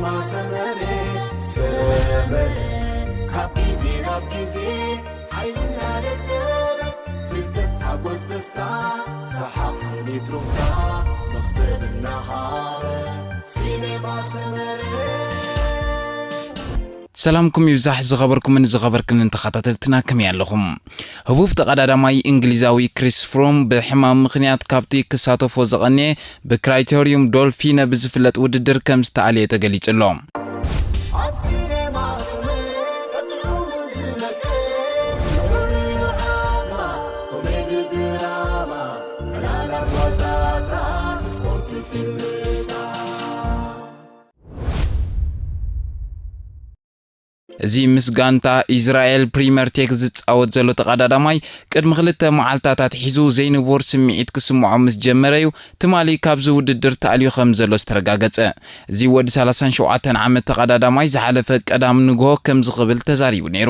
ሰመረ ሰመረ ካብ ግዜ ናብ ግዜ ሓይልና ደለበ ፍልጠት ሓጎስ ደስታ ሰሓቕ ስኒት ሩፍታ መኽሰብ እናሃረ ሲኔማ ሰመረ። ሰላምኩም ይብዛሕ ዝኸበርኩምን ዝኸበርክንን ተኸታተልትና ከመይ ኣለኹም? ህቡብ ተቐዳዳማይ እንግሊዛዊ ክሪስ ፍሮም ብሕማም ምኽንያት ካብቲ ክሳተፎ ዝቐንየ ብክራይቴሪዩም ዶልፊነ ብዝፍለጥ ውድድር ከም ዝተኣልየ ተገሊጹ ኣሎ። ኣብ ሲኔማ ስምዒት ጥዑም ዝነቅል ፍሉይ ዓቕማ ኮሜዲ ድራማ ዕላላት ዋዛታት ስፖርት ፊልምታት እዚ ምስ ጋንታ ኢዝራኤል ፕሪመር ቴክ ዝጻወት ዘሎ ተቐዳዳማይ ቅድሚ ክልተ መዓልታት ኣትሒዙ ዘይንቡር ስምዒት ክስምዖ ምስ ጀመረ እዩ ትማሊ ካብዚ ውድድር ተኣልዩ ከም ዘሎ ዝተረጋገጸ። እዚ ወዲ ሰላሳን ሸውዓተን ዓመት ተቐዳዳማይ ዝሓለፈ ቀዳም ንግሆ ከምዚ ክብል ተዛሪቡ ነይሩ።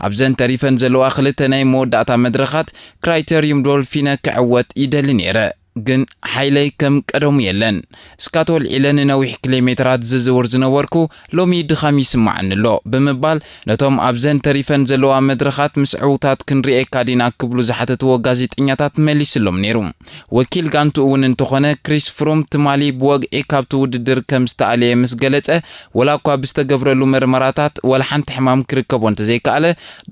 ኣብዘን ተሪፈን ዘለዋ ክልተ ናይ መወዳእታ መድረኻት ክራይተሪዩም ዶልፊነ ክዕወት ይደሊ ነይረ። ግን ሓይለይ ከም ቀደሙ የለን። ስካቶል ዒለ ንነዊሕ ኪሎ ሜትራት ዝዝውር ዝነበርኩ ሎሚ ድኻም ይስምዓኒ ኣሎ ብምባል ነቶም ኣብዘን ተሪፈን ዘለዋ መድረኻት ምስ ዕውታት ክንርእየካ ዲና ክብሉ ዝሓተትዎ ጋዜጠኛታት መሊስሎም ነይሩ። ወኪል ጋንትኡ እውን እንተኾነ ክሪስ ፍሩም ትማሊ ብወግዒ ካብቲ ውድድር ከም ዝተኣለየ ምስ ገለጸ ወላ እኳ ብዝተገብረሉ መርመራታት ወላ ሓንቲ ሕማም ክርከቦ እንተዘይከኣለ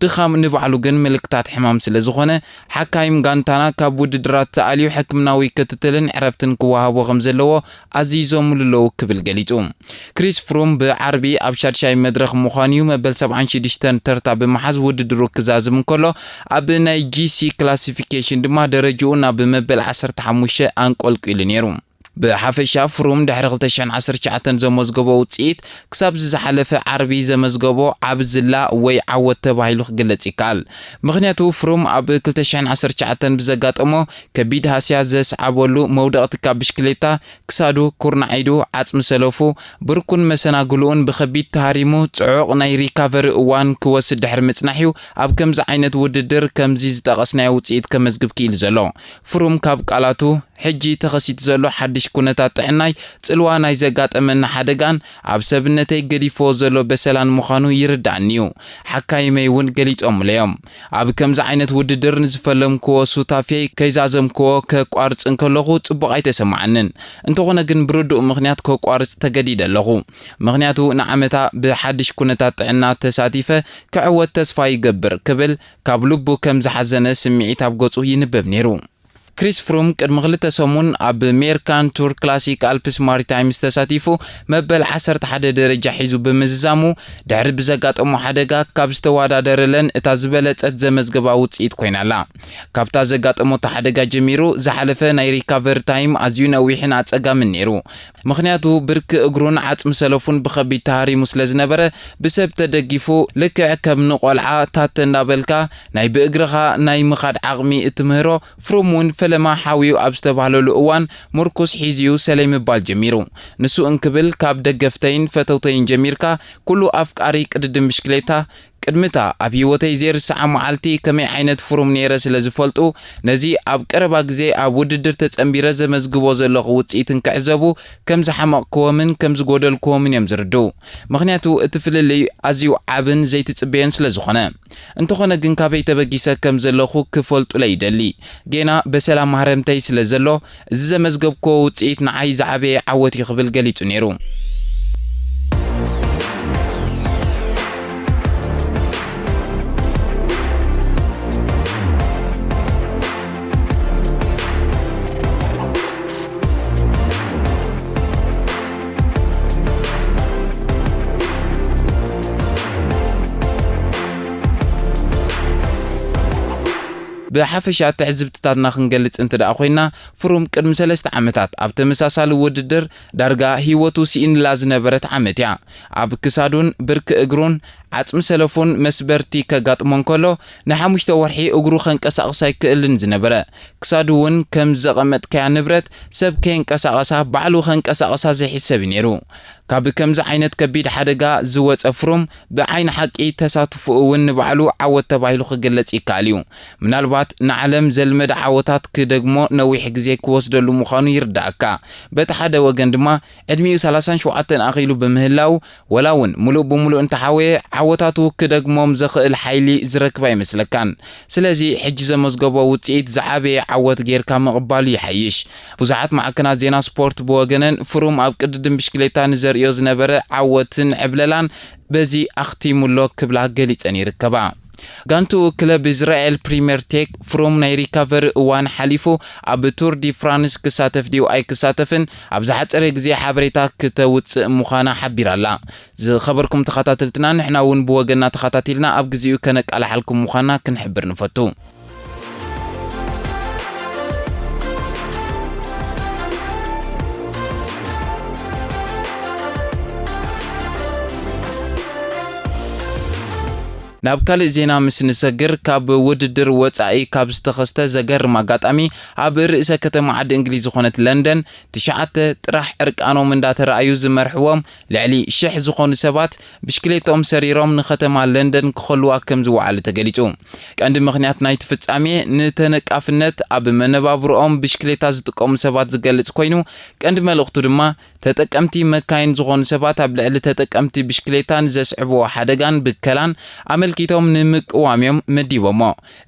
ድኻም ንባዕሉ ግን ምልክታት ሕማም ስለ ዝኾነ ሓካይም ጋንታና ካብ ውድድራት ተኣልዩ ሕክምናዊ ክትትልን ዕረፍትን ክወሃቦ ከም ዘለዎ ኣዚዞምሉ ኣለዉ ክብል ገሊጹ። ክሪስ ፍሩም ብዓርቢ ኣብ ሻድሻይ መድረኽ ምዃኑ'ዩ መበል ሰብዓን ሽዱሽተን ተርታ ብምሓዝ ውድድሩ ክዛዝም እንከሎ ኣብ ናይ ጂ ሲ ክላሲፊኬሽን ድማ ደረጅኡ ናብ መበል ዓሰርተ ሓሙሽተ ኣንቆልቂሉ ነይሩ። ብሓፈሻ ፍሩም ድሕሪ ክልተ ሽሕን ዓሰርተ ትሽዓተን ዘመዝገቦ ውጽኢት ክሳብ ዝዝሓለፈ ዓርቢ ዘመዝገቦ ዓቢ ዝላ ወይ ዓወት ተባሂሉ ክግለጽ ይከኣል። ምኽንያቱ ፍሩም ኣብ ክልተ ሽሕን ዓሰርተ ትሽዓተን ብዘጋጠሞ ከቢድ ሃስያ ዘስዓበሉ መውደቕቲ ካብ ብሽክሌታ ክሳዱ፣ ኩርናዕ ኢዱ፣ ዓጽሚ ሰለፉ፣ ብርኩን መሰናግልኡን ብኸቢድ ተሃሪሙ ጽዑቕ ናይ ሪካቨሪ እዋን ክወስድ ድሕሪ ምጽናሕ'ዩ ኣብ ከምዚ ዓይነት ውድድር ከምዚ ዝጠቐስናዮ ውጽኢት ከመዝግብ ክኢሉ ዘሎ። ፍሩም ካብ ቃላቱ ሕጂ ተኸሲቱ ዘሎ ሓድሽ ኩነታት ጥዕናይ ጽልዋ ናይ ዘጋጠመኒ ሓደጋን ኣብ ሰብነተይ ገዲፍዎ ዘሎ በሰላን ምዃኑ ይርድኣኒ'ዩ። ሓካይመይ እውን ገሊጾምለዮም። ኣብ ከምዚ ዓይነት ውድድር ንዝፈለምክዎ ሱታፌ ከይዛዘምክዎ ከቋርጽ እንከለኹ ጽቡቕ ኣይተሰማዓንን። እንተኾነ ግን ብርዱእ ምኽንያት ከቋርጽ ተገዲደ ኣለኹ። ምኽንያቱ ንዓመታ ብሓድሽ ኩነታት ጥዕና ተሳቲፈ ክዕወት ተስፋ ይገብር ክብል ካብ ልቡ ከም ዝሓዘነ ስምዒት ኣብ ገጹ ይንበብ ነይሩ። ክሪስ ፍሩም ቅድሚ ክልተ ሰሙን ኣብ ሜርካን ቱር ክላሲክ ኣልፕስ ማሪታይምስ ተሳቲፉ መበል ዓሰርተ ሓደ ደረጃ ሒዙ ብምዝዛሙ ድሕሪ ብዘጋጠሞ ሓደጋ ካብ ዝተወዳደረለን እታ ዝበለጸት ዘመዝገባ ውጽኢት ኮይና ኣላ። ካብታ ዘጋጠመቶ ሓደጋ ጀሚሩ ዝሓለፈ ናይ ሪካቨሪ ታይም ኣዝዩ ነዊሕን ኣጸጋምን ነይሩ። ምኽንያቱ ብርኪ እግሩን ዓጽሚ ሰለፉን ብኸቢድ ተሃሪሙ ስለ ዝነበረ ብሰብ ተደጊፉ ልክዕ ከም ንቖልዓ ታተ እንዳበልካ ናይ ብእግርኻ ናይ ምኻድ ዓቕሚ እትምህሮ ፍሩም እውን ፈለማ ሓውዩ ኣብ ዝተባህለሉ እዋን ምርኩስ ሒዙ'ዩ ሰለይ ምባል ጀሚሩ። ንሱ እንክብል ካብ ደገፍተይን ፈተውተይን ጀሚርካ ኩሉ ኣፍቃሪ ቅድድም ብሽክሌታ ቅድሚታ ኣብ ህይወተይ ዘይርስዓ መዓልቲ ከመይ ዓይነት ፍሩም ነይረ ስለ ዝፈልጡ ነዚ ኣብ ቀረባ ግዜ ኣብ ውድድር ተጸንቢረ ዘመዝግቦ ዘለኹ ውጽኢትን ክዕዘቡ ከም ዝሓመቕክዎምን ከም ዝጎደልክዎምን እዮም ዝርድኡ። ምኽንያቱ እቲ ፍልልይ ኣዝዩ ዓብን ዘይትጽበዮን ስለ ዝኾነ። እንተኾነ ግን ካበይ ተበጊሰ ከም ዘለኹ ክፈልጡለይ ይደሊ። ጌና በሰላም ማህረምተይ ስለ ዘሎ እዚ ዘመዝገብክዎ ውጽኢት ንዓይ ዝዓበየ ዓወት እዩ ክብል ገሊጹ ነይሩ። ብሓፈሻ ትዕዝብትታትና ክንገልጽ እንተ ደኣ ኮይና ፍሩም ቅድሚ ሰለስተ ዓመታት ኣብ ተመሳሳሊ ውድድር ዳርጋ ህይወቱ ስኢንላ ዝነበረት ዓመት እያ። ኣብ ክሳዱን ብርኪ እግሩን ዓጽሚ ሰለፉን መስበርቲ ከጋጥሞ እንከሎ፣ ንሓሙሽተ ወርሒ እግሩ ከንቀሳቕስ ኣይክእልን ዝነበረ። ክሳዱ እውን ከም ዘቐመጥካያ ንብረት ሰብ ከየንቀሳቐሳ ባዕሉ ከንቀሳቐሳ ዘይሕሰብ እዩ ነይሩ። ካብ ከምዚ ዓይነት ከቢድ ሓደጋ ዝወጸ ፍሩም፣ ብዓይኒ ሓቂ ተሳትፎኡ እውን ንባዕሉ ዓወት ተባሂሉ ክግለጽ ይከኣል እዩ። ምናልባት ንዓለም ዘልመደ ዓወታት ክደግሞ ነዊሕ ግዜ ክወስደሉ ምዃኑ ይርዳእካ። በቲ ሓደ ወገን ድማ፣ ዕድሚኡ ሰላሳን ሸውዓተን ኣኺሉ ብምህላው፣ ወላ እውን ምሉእ ብምሉእ እንተሓወየ፣ ዓወታቱ ክደግሞም ዘኽእል ሓይሊ ዝረክብ ኣይመስለካን። ስለዚ፣ ሕጂ ዘመዝገቦ ውጽኢት ዝዓበየ ዓወት ጌርካ ምቕባሉ ይሓይሽ። ብዙሓት ማዕከናት ዜና ስፖርት ብወገነን፣ ፍሩም ኣብ ቅድድም ብሽክሌታ ንዘርእዮ ዝነበረ ዓወትን ዕብለላን በዚ ኣኽቲሙሎ ክብላ ገሊጸን ይርከባ። ጋንትኡ ክለብ እስራኤል ፕሪምየር ቴክ ፍሩም ናይ ሪካቨሪ እዋን ሓሊፉ ኣብ ቱር ዲ ፍራንስ ክሳተፍ ድዩ ኣይክሳተፍን ኣብ ዝሓጸረ ግዜ ሓበሬታ ክተውጽእ ምዃና ሓቢራ ኣላ። ዝኸበርኩም ተኸታተልትና፣ ንሕና እውን ብወገንና ተኸታቲልና ኣብ ግዜኡ ከነቃላሓልኩም ምዃንና ክንሕብር ንፈቱ። ናብ ካልእ ዜና ምስ ንሰግር፣ ካብ ውድድር ወጻኢ ካብ ዝተኸስተ ዘገርም ኣጋጣሚ፣ ኣብ ርእሰ ከተማ ዓዲ እንግሊዝ ዝኾነት ለንደን፣ ትሽዓተ ጥራሕ ዕርቃኖም እንዳተራእዩ ዝመርሕዎም ልዕሊ ሽሕ ዝኾኑ ሰባት ብሽክሌቶም ሰሪሮም ንከተማ ለንደን ክኸልዋ ከም ዝወዓሉ ተገሊጹ። ቀንዲ ምኽንያት ናይቲ ፍጻሜ ንተነቃፍነት ኣብ መነባብሮኦም ብሽክሌታ ዝጥቀሙ ሰባት ዝገልጽ ኮይኑ፣ ቀንዲ መልእኽቱ ድማ ተጠቀምቲ መካይን ዝኾኑ ሰባት ኣብ ልዕሊ ተጠቀምቲ ብሽክሌታ ንዘስዕብዎ ሓደጋን ብከላን ኣመልኪቶም ንምቅዋም እዮም መዲቦሞ።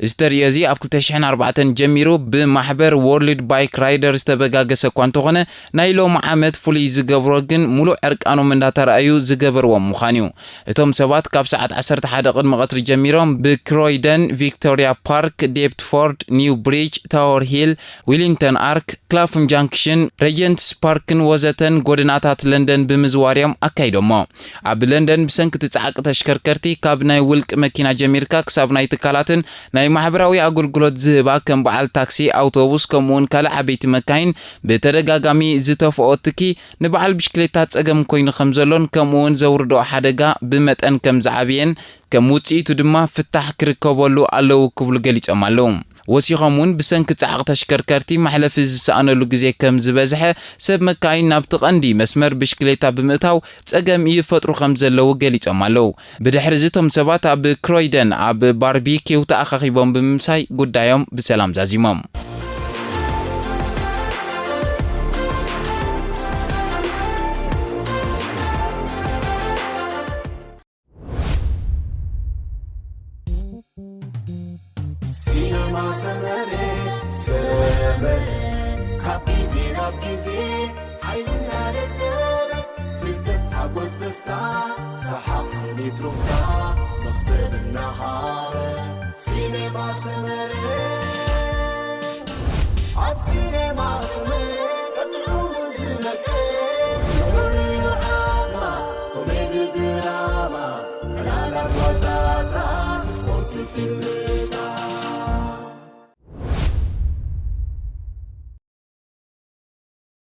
እዚ ተርእዮ እዚ ኣብ ክልተ ሽሕን ኣርባዕተን ጀሚሩ ብማሕበር ወርልድ ባይክ ራይደር ዝተበጋገሰ እኳ እንተኾነ፣ ናይ ሎሚ ዓመት ፍሉይ ዝገብሮ ግን ሙሉእ ዕርቃኖም እንዳተራእዩ ዝገበርዎም ምዃን እዩ። እቶም ሰባት ካብ ሰዓት ዓሰርተ ሓደ ቅድሚ ቀትሪ ጀሚሮም ብክሮይደን፣ ቪክቶሪያ ፓርክ፣ ዴፕትፎርድ፣ ኒው ብሪጅ፣ ታወር ሂል፣ ዊሊንግተን ኣርክ፣ ክላፍን ጃንክሽን፣ ሬጀንትስ ፓርክን ወዘተን ጎደናታት ለንደን ብምዝዋር እዮም ኣካይዶሞ። ኣብ ለንደን ብሰንኪ እቲ ጻዕቂ ተሽከርከርቲ ካብ ናይ ውልቂ መኪና ጀሚርካ ክሳብ ናይ ትካላትን ናይ ማሕበራዊ ኣገልግሎት ዝህባ ከም በዓል ታክሲ፣ ኣውቶቡስ ከምኡውን ካልእ ዓበይቲ መካይን ብተደጋጋሚ ዝተፍኦ ትኪ ንበዓል ብሽክሌታ ጸገም ኮይኑ ከም ዘሎን ከምኡውን ዘውርድኦ ሓደጋ ብመጠን ከም ዝዓብየን ከም ውጽኢቱ ድማ ፍታሕ ክርከበሉ ኣለዉ ክብሉ ገሊጾም ኣለዉ። ወሲኾም እውን ብሰንኪ ጻዕቂ ተሽከርከርቲ መሕለፊ ዝሰኣነሉ ግዜ ከም ዝበዝሐ፣ ሰብ መካይን ናብቲ ቀንዲ መስመር ብሽክሌታ ብምእታው ጸገም ይፈጥሩ ከም ዘለዉ ገሊጾም ኣለዉ። ብድሕሪ እዚ እቶም ሰባት ኣብ ክሮይደን ኣብ ባርቢኪው ተኣኻኺቦም ብምምሳይ ጉዳዮም ብሰላም ዛዚሞም። ሲነማ ሰመረ፣ ሰመረ፣ ካብ ግዜ ናብ ግዜ ሓይልና ደለበ፣ ፍልጠት፣ ሓጎስ፣ ደስታ፣ ሰሓቕ፣ ስኒት፣ ሩፍታ፣ መኽሰብ እናሃበ። ሲነማ ሰመረ፣ ኣብ ሲነማ ሰመረ፣ ቀጥዑ ዝመቀ፣ ፍሉይ ዓማ፣ ኮሜዲ፣ ድራማ፣ ዕላላት፣ ዋዛታት፣ ስፖርት፣ ፊልም፣